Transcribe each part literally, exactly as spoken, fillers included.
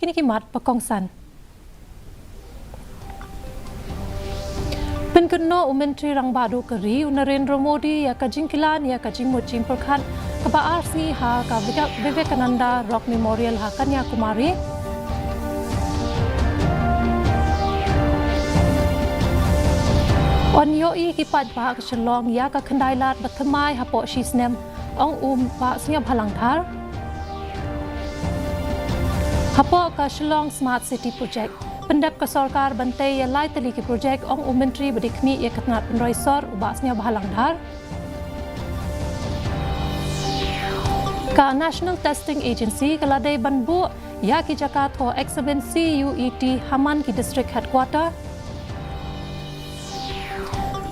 Kine ki mat ba kongsan. Pynkynnoh u Myntri Rangbah Duh ka ri u Narendra Modi ïa ka jingkilan ïa ka jingmut jingpyrkhat kaba ar sngi ha ka Vivek-, Vivekananda Rock Memorial ha Kanyakumari. Yn ïohi ki paidbah ka Shillong ïa ka khyndai lad ba thymmai hapoh shi snem, ong u Bah Sniawbhalang Dhar. Hapoh ka Shillong Smart City Project, pyndep ka sorkar ban tei ïa lai tylli ki project, ong u Myntri ba dei khmih ïa ka tnat pynroi sor u Bah Sniawbhalang Dhar. Ka National Testing Agency ka la dei ban buh ïa ki jaka thoh eksamin C U E T ha man ki district headquarter.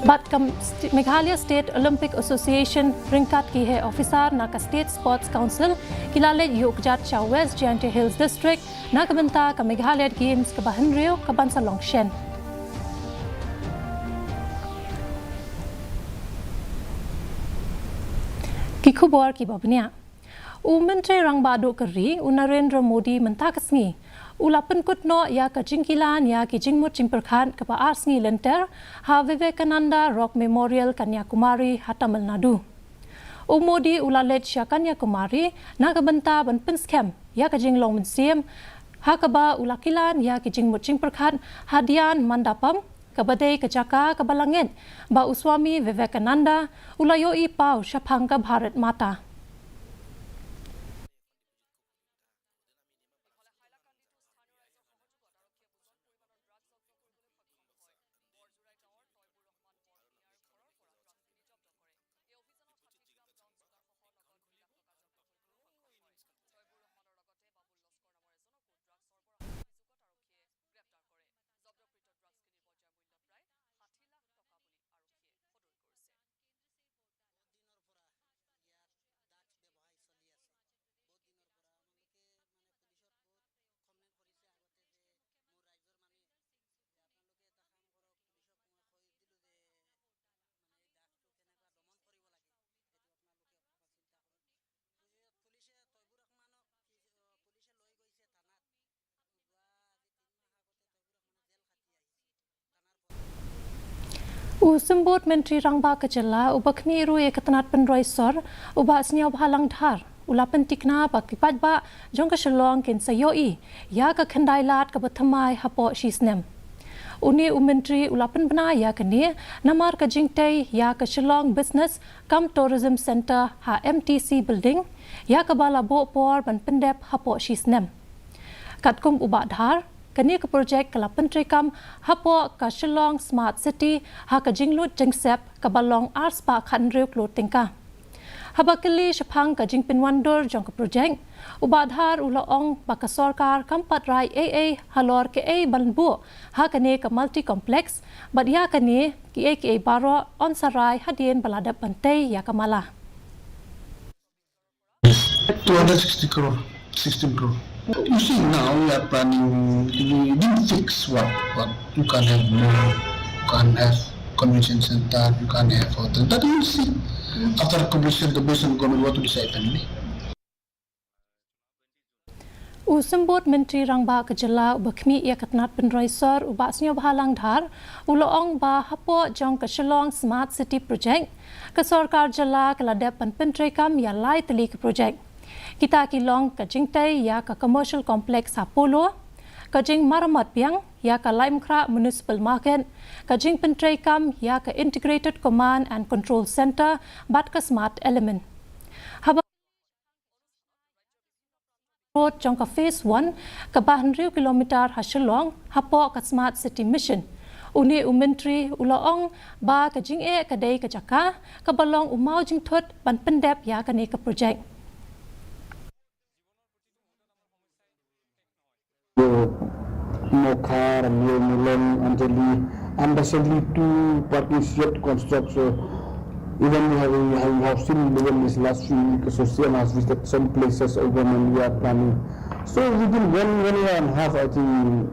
Bad ka St-, Meghalaya State Olympic Association ryngkat ki heh officer na ka State Sports Council ki la leit ïuh kjat sha West Jaintia Hills District na ka bynta ka Meghalaya Games kaba hynriew kaban sa long shen. Ki khubor kiba bniah. U Myntri Rangbah Duh ka ri u Narendra Modi mynta ka sngi u la pynkut noh ïa ka jingkilan ïa ki jingmut jingpyrkhat kaba ar sngi lynter ha Vivekananda Rock Memorial, Kanyakumari ha Tamil Nadu. U Modi u la leit sha Kanyakumari na ka bynta ban pynskhem ïa ka jinglong mynsiem ha kaba u la kilan ïa ki jingmut jingpyrkhat ha Dhyan Mandapam, kaba dei ka jaka kaba la ngeit ba u Swami Vivekananda u la ïohi paw shaphang ka Bharat Mata. U Symbud Myntri Rangbah ka jylla uba khmih ruh ïa ka tnat pynroi sor, u Bah Sniawbhalang Dhar, u la pyntikna ba ki paidbah jong ka Shillong kin sa ïohi ïa ka khyndai lad kaba thymmai hapoh shi snem. Une u Myntri u la pynbna ïa kane namar ka jingtei ïa ka Shillong Business cum Tourism Centre ha M T C Building, ïa kaba la buh por ban pyndep hapoh shi snem. Katkum u Bah Dhar, kane ka projek ka la pyntreikam hapoh ka Shillong Smart City ha ka jinglut jingsep kaba long ar spah khathynriew klur tyngka. Haba kylli shaphang ka jingpynwandur jong ka projek, u Bah Dhar u la ong ba ka sorkar kam pat rai ei ei halor kaei ban buh ha kane ka multi complex, bad ïa kane kiei kiei baroh yn sa rai hadien ba la dep ban tei ïa ka mala. Two hundred sixty crore, sixteen crore. You see, now we are planning, we didn't fix what, what you can have mall, you can have convention center, you can have hotel. That you see, after completion, the base of government, what to decide finally. U Symbud Myntri Rangbah ka jylla uba khmih ïa ka tnat pynroi sor u Bah Sniawbhalang Dhar u la ong ba hapoh jong ka Shillong Smart City Project, ka sorkar jylla ka la dep ban pyntreikam ïa lai tylli ki projek. Kita ki long ka jingtei ïa ka commercial complex ha Polo, ka jingmaramot biang ïa ka Laitumkhrah Municipal Market, ka jingpyntreikam ïa ka Integrated Command and Control Centre bad ka Smart Element. Haba road jong ka phase one, kaba hynriew kilometer ha Shillong, hapoh ka Smart City Mission. Une u Myntri u la ong ba ka jingeh ka dei ka jaka kaba long u maw jingthut ban pyndep ïa kane ka projek. Mokhar, New Mulong, Anjali, and recently two parking yet to construct. So even we have, we have, we have seen even this last few weeks, social has visited some places open and we are planning. So within one, one year and a half, I think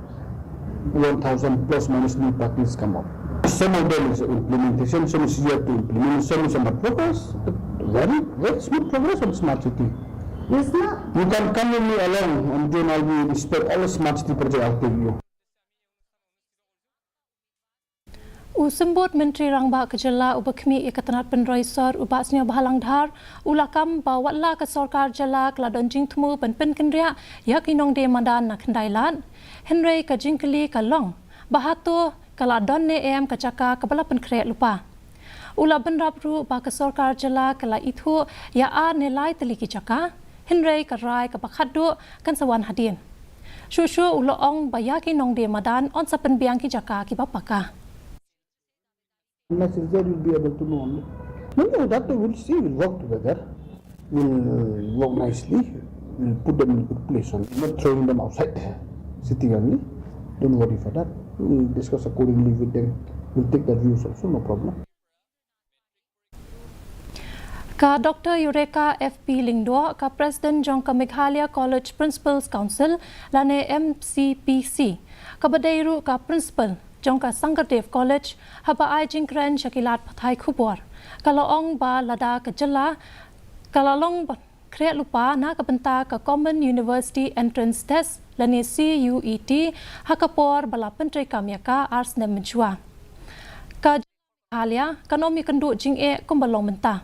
one thousand plus minus new parkings come up. Some of them is implementation, some is yet to implement, some is under progress. But very, very smooth progress on smart city. Yes, ma'am. You can come with me along and then I'll be inspect all the smart city project, I'll take you. U Symbud Myntri Rangbah ka Jylla uba khmih ïa ka tnat pynroi sor u Bah Sniawbhalang Dhar u la kam ba watla ka sorkar jylla ka la don jingthmu ban pynkynriah ïa ki nongdie madan na khyndai lad, hynrei ka jingkylli ka long ba hato ka la don ne em ka jaka kaba la pynkhreh lypa. U la bynrap ruh ba ka sorkar jylla ka la ithuh ïa ar ne lai tylli ki jaka, hynrei ka rai kaba khatduh kan sa wan hadien. Shuh shuh u la ong ba ïa ki nongdie madan yn sa pynbiang ki jaka kiba paka. Unless is there, you'll be able to know only. No, no, that we'll see, we'll work together. We'll work nicely. We'll put them in a good place only. Not throwing them outside the city only. Don't worry for that. We'll discuss accordingly with them. We'll take their views also, no problem. Ka Doctor Eureka F P Lyngdoh, ka President jong ka Meghalaya College Principals Council, lane M C P C, kaba dei ruh ka Principal jong ka Sankardev College, haba ai jingkren sha ki lad pathai khubor, ka la ong ba lada ka jylla ka la long ba khreh lypa na ka bynta ka Common University Entrance Test, lane C U E T, ha ka por ba la pyntreikam ïa ka ar snem mynshuwa, ka Meghalaya kan ym ïakynduh jingeh kumba long mynta.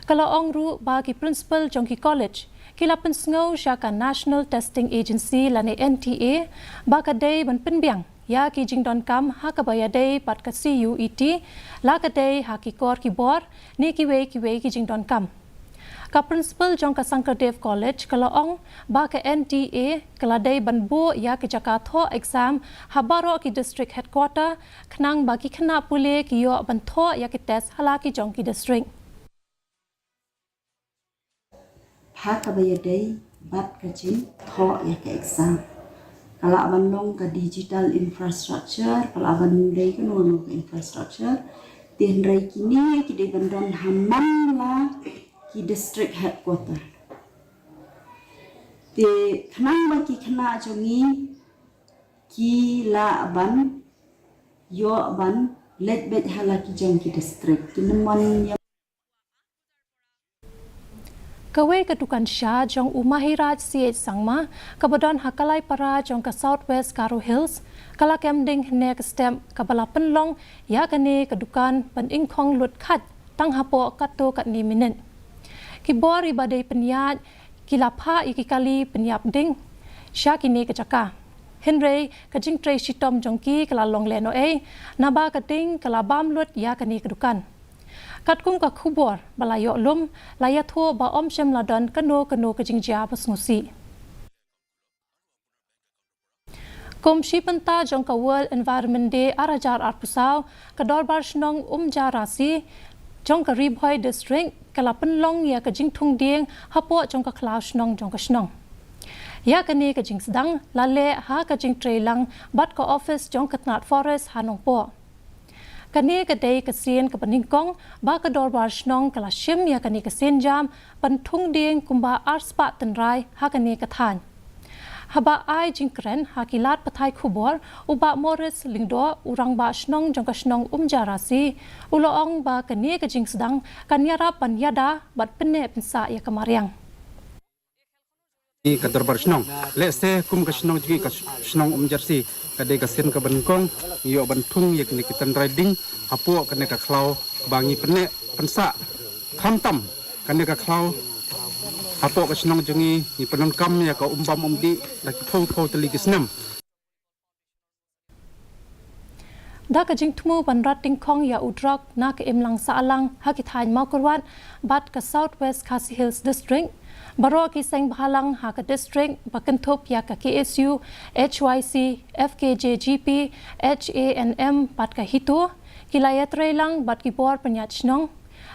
Ka la ong ruh ba ki principal jong ki college ki la pynsngew sha ka National Testing Agency lane N T A ba ka dei ban pynbiang ïa ki jingdonkam ha kaba ïadei bad ka C U E T, la ka dei ha ki kor ki bor ne kiwei kiwei ki jingdonkam. Ka principal jong ka Sankardev College ka la ong ba ka N T A ka la dei ban buh ïa ki jaka thoh exam ha baroh ki district headquarter, khnang ba ki khynnah pule ki ïoh ban thoh ïa ki test ha la ki jong ki district. Ha kaba ïadei bad ka jingthoh ïa ka exam, ka lah ban long ka digital infrastructure, ka lah ban dei kano kano ka infrastructure, te hynrei kine ki dei ban don ha man la ki district headquarter. Te khnang ba ki khynnah jong ngi ki lah ban ïoh ban leit beit ha la ki jong ki district, kin ym mon ïa. Kawei ka dukan sha jong u Mahiraj C H Sangma, kaba don ha Kalaipara jong ka South West Garo Hills, ka la kem ding hynne ka step, kaba la pynlong ïa kane ka dukan ban ingkhong lut khat tang hapoh katto katne minit. Ki bor kiba dei pynïaid ki la phah ïa ki kali pynïap ding sha kine ki jaka, hynrei ka jingtrei shitom jong ki ka la long lehnohei, naba ka ding ka la bam lut ïa kane ka dukan. Katkum ka khubor ba la ïoh lum, la ïathuh ba ym shym la don kano kano ka jingjia ba sngewsih. Kum shi bynta jong ka World Environment Day ar hajar arphew saw, ka Dorbar Shnong Umjarasi jong ka Ri Bhoi District ka la pynlong ïa ka jingthung dieng hapoh jong ka khlaw shnong jong ka shnong. Ïa kane ka jingsdang la leh ha ka jingtreilang bad ka office jong ka tnat Forest ha Nongpoh. Kane ka dei ka sien kaba nyngkong ba ka Dorbar Shnong ka la shim ïa kane ka sienjam ban thung dieng kumba arspah tynrai ha kane ka thaiñ. Haba ai jingkren ha ki lad pathai khubor, u Bah Morris Lyngdoh, u Rangbah Shnong jong ka shnong Umjarasi, u la ong ba kane ka jingsdang kan ïarap ban ïada bad pynneh pynsah ïa ka mariang. Ka Dorbar Shnong, lehse kum ka shnong jong ngi ka sh-, shnong Umjarasi, ka dei ka sien kaba nyngkong ngi ïoh ban thung ïa kine ki tynrai ding hapoh kane ka khlaw ba ngi pynneh pynsah. Khamtam kane ka khlaw hapoh ka shnong jong ngi, ngi pyndonkam ïa ka um bam um dih da ki phew phew tylli ki snem. Da ka jingthmu ban rat dyngkhong ïa u drok na ka imlang sahlang ha ki thaiñ Mawkyrwat bad ka South West Khasi Hills District, baroh ki seng bhalang ha ka district ba kynthup ïa ka K S U, H Y C, F K J G P, H A N M bad ka HITO, ki la ïatreilang bad ki bor pynïaid shnong,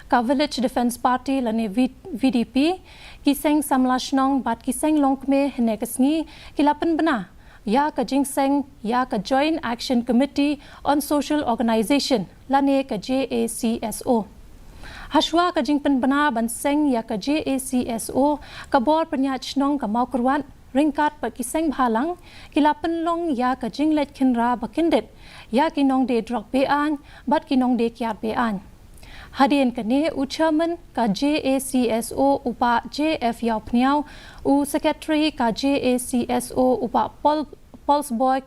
ka Village Defence Party lane V-, V D P, ki seng samla shnong bad ki seng longkmie hynne ka sngi ki la pynbna ïa ka jingseng ïa ka Joint Action Committee on Social Organisation lane ka J A C S O. Hashwa ka jingpynbna ban seng ïa ka J A C S O, ka bor pynïaid shnong ka Mawkyrwat ryngkat bad ki seng bhalang ki la pynlong ïa ka jingleit khynra ba kyndit ïa ki nongdie drok be-aiñ bad ki nongdie kiad be-aiñ. Hadien kane u chairman ka JACSO u Bah JF Ïawphniaw, u secretary ka JACSO u Bah Paul, Paulsboy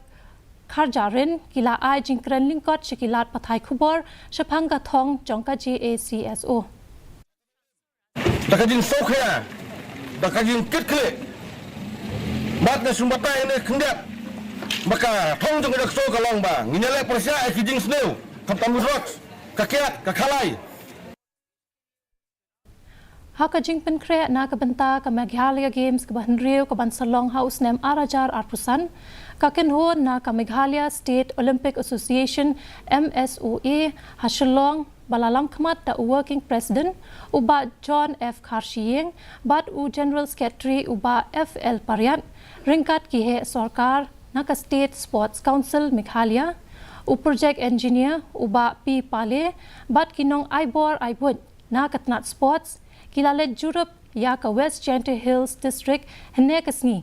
Kharjahrin ki la ai jingkren lyngkot sha ki lad pathai khubor shaphang ka thong jong ka JACSO. Da ka jingsngewkhia, da ka jingkitkhlieh, bad nga sngewbatai ne khyndiat ba ka thong jong ka JACSO ka long ba ngin ïaleh pyrshah ïa ki jingsniew khamtam ka drugs, ka kiad, ka khalai. Ha ka jingpynkhreh na ka bynta ka Meghalaya Games kaba hynriew kaban sa long ha u snem ar hajar arphew san, ka kynhun na ka Meghalaya State Olympic Association, MSOA, ha Shillong, ba la lamkhmat da u Working President, u Bah John F Kharshiing, bad u General Secretary u Bah F L Pariat, ryngkat ki heh sorkar na ka State Sports Council Meghalaya, u Project Engineer u Bah P Pale, bad ki nongai bor ai buit na ka tnat sports, ki la leit jurip ïa ka West Jaintia Hills District hynne ka sngi.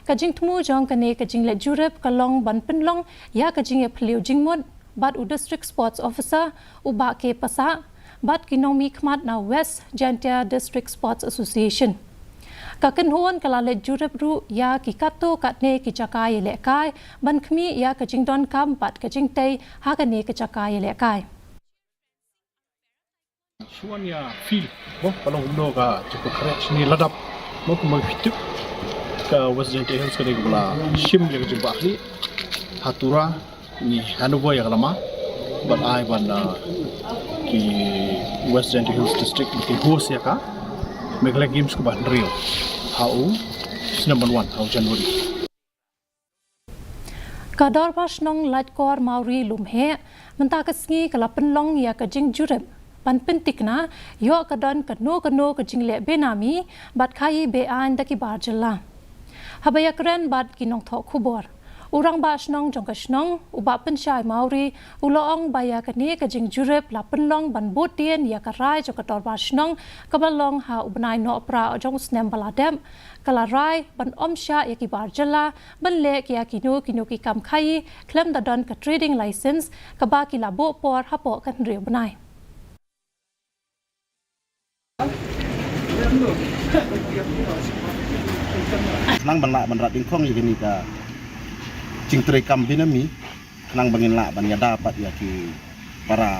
Ka jingthmu jong kane ka jingleit jurip ka long ban pynlong ïa ka jingïaphylliew jingmut bad u District Sports Officer u Bah K Passah, bad ki nongmihkhmat na West Jaintia District Sports Association. Ka kynhun ka la leit jurip ruh ïa ki katto katne ki jaka ïalehkai ban khmih ïa ka jingdonkam bad ka jingtei ha kane ka jaka ïalehkai. Shuwa ïa field, mo, ka long kumno ka jingpynkhreh shane la dap, mo, kumba phi tip ka West Jaintia Hills ka dei kaba la shim ïa ka jingbahkhlieh ha Tura, ngi hand over ïa ka lama bad ai ban, ah, ki West Jaintia Hills District ba kin host ïa ka Meghalaya Games kaba hynriew ha u snem ban wan, ha u January. Ka Dorbar Shnong Laitkor Mawrie Lumheh mynta ka sngi ka la pynlong ïa ka jingjurip ban pyntikna ïoh ka don kano kano ka jingleh benami bad khaïi be-aiñ da ki bar jylla. Haba ïakren bad ki nongthoh khubor, u Rangbah Shnong jong ka shnong, u Bah Pynshai Mawrie, u la ong ba ïa kane ka jingjurip la pynlong ban bud dien ïa ka rai jong ka Dorbar Shnong kaba long ha u bnai Nohprah jong u snem ba la dep, ka la rai ban ym shah ïa ki bar jylla ban leh ïa kino kino ki kam khaïi khlem da don ka trading license kaba ki la buh por hapoh ka hynriew bnai. Khnang ban lah ban rat dyngkhong ïa kane ka jingtreikam benami, khnang ba ngin lah ban ïada pat ïa ki para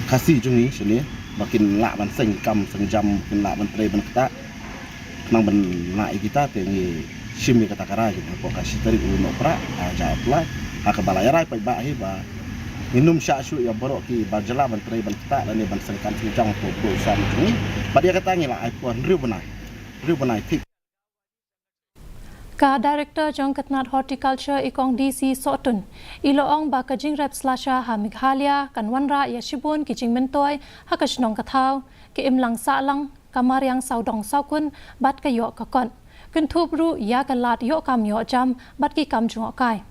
Khasi jong ngi shane ba kin lah ban seng kam seng jam, kin lah ban trei ban ktah. Khnang ban lah ïa kita te ngi shim ïa kata ka rai jong ngi hapoh ka shi tarik u Nohprah, ha, ja pla, ha kaba la ïa rai paidbah hi ba ngin ym shah shuh ïa baroh ki bar jylla ban trei ban ktah lane ban seng kam seng jam hapoh u sam jong ngi. Bad ïa kata ngi la ai por hynriew bnai, hynriew bnai thik. Ka Director jong ka tnat Horticulture i Kong D C Sohtun, i la ong ba ka jingrep slasha ha Meghalaya kan wanrah ïa shibun ki jingmyntoi ha ka shnong ka thaw, ka imlang sahlang, ka mariang sawdong sawkun, bad ka ïoh ka kot. Kynthup ruh ïa ka lad ïoh kam ïoh jam bad ki kam jngohkai.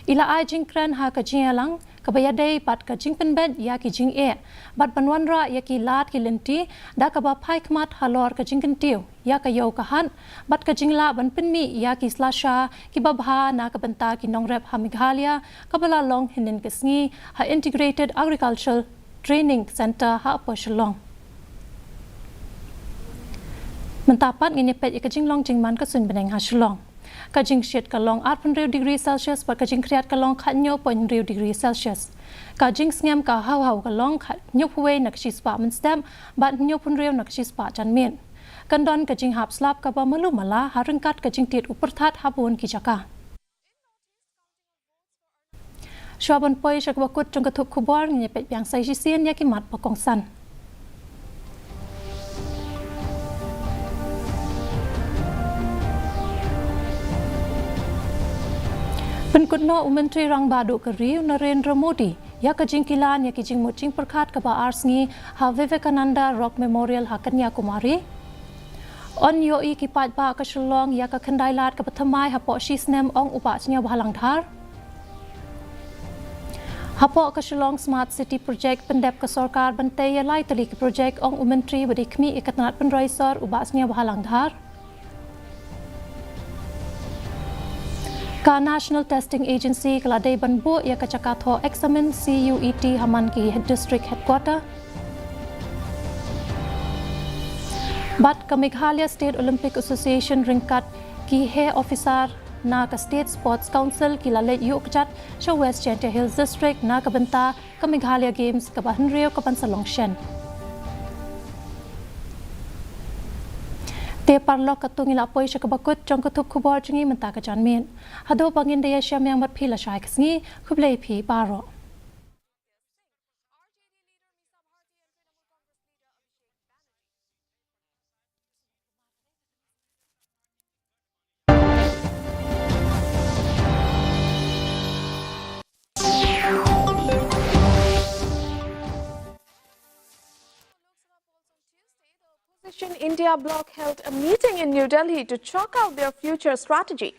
I la ai jingkren ha ka jingïalang kaba ïadei bad ka jingpynbeit ïa ki jingeh bad ban wanrah ïa ki lad ki lynti da kaba phai khmat halor ka jingkyntiew ïa ka ïew ka hat bad ka jinglah ban pynmih ïa ki slasha kiba bha na ka bynta ki nongrep ha Meghalaya, kaba la long hynnin ka sngi ha Integrated Agricultural Training Centre ha Upper Shillong. Mynta pat ngin ïa peit ïa ka jinglong jingman ka suiñ bneng ha Shillong. Ka jingshit ka long arphew hynriew degree Celsius bad ka jingkhriat ka long khathynñiew point hynriew degree Celsius. Ka jingsngem ka haw haw ka long khathynñiewphew wei na ka shispah mynstep bad hynñiewphew hynriew na ka shispah janmiet. Kan don ka jinghap slap kaba malu mala ha ryngkat ka jingtied u pyrthat ha bun ki jaka. Shuwa ban poi sha kaba kut jong ka thup khubor, ngin ïa peit biang sa shisien ïa ki mat ba kongsan. Pynkut noh u Myntri Rangbah Duh ka Ri u Narendra Modi ïa ka jingkilan ïa ki jingmut jingpyrkhat kaba ar sngi ha Vivekananda Rock Memorial ha Kanyakumari. Yn ïohi ki paidbah ka Shillong ïa ka khyndai lad kaba thymmai hapoh shi snem, ong u Bah Sniawbhalang Dhar. Hapoh ka Shillong Smart City Project pyndep ka sorkar ban tei ïa lai tylli ki project, ong u Myntri ba dei khmih ïa ka tnat pynroi sor u Bah Sniawbhalang Dhar. Ka National Testing Agency ka la dei ban buh ïa ka jaka thoh eksamin C U E T ha man ki District Headquarter. Bad ka Meghalaya State Olympic Association ryngkat ki heh officer na ka State Sports Council ki la leit ïuh kjat sha West Jaiñtia Hills District na ka bynta ka Meghalaya Games kaba hynriew kaban sa long shen. Te paralok, katto ngi la poi sha kaba kut jong ka thup khubor jong ngi mynta ka janmiet. Haduh ba ngin da ïashem biang bad phi lashai ka sngi, khublei phi baroh. Opposition India bloc held a meeting in New Delhi to chalk out their future strategy.